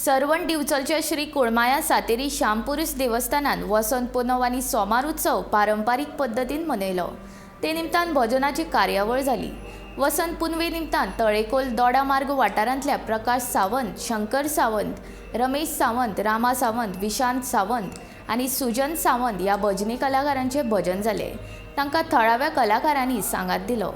सर्वण दिवचलच्या श्री कुळमाया सातेरी श्यामपुरूस देवस्थानान वसंत पुनव आनी सोमार उत्सव पारंपारीक पद्दतीन मनयलो. ते निमतान भजनाची कार्यावळ जाली. वसंत पुनवे निमतान तळेकोल दोडा मार्ग वाठारांतल्या प्रकाश सावंत, शंकर सावंत, रमेश सावंत, रामा सावंत, विशांत सावंत आनी सुजन सावंत ह्या भजनी कलाकारांचे भजन जाले. तांकां थळाव्या कलाकारांनी सांगात दिलो.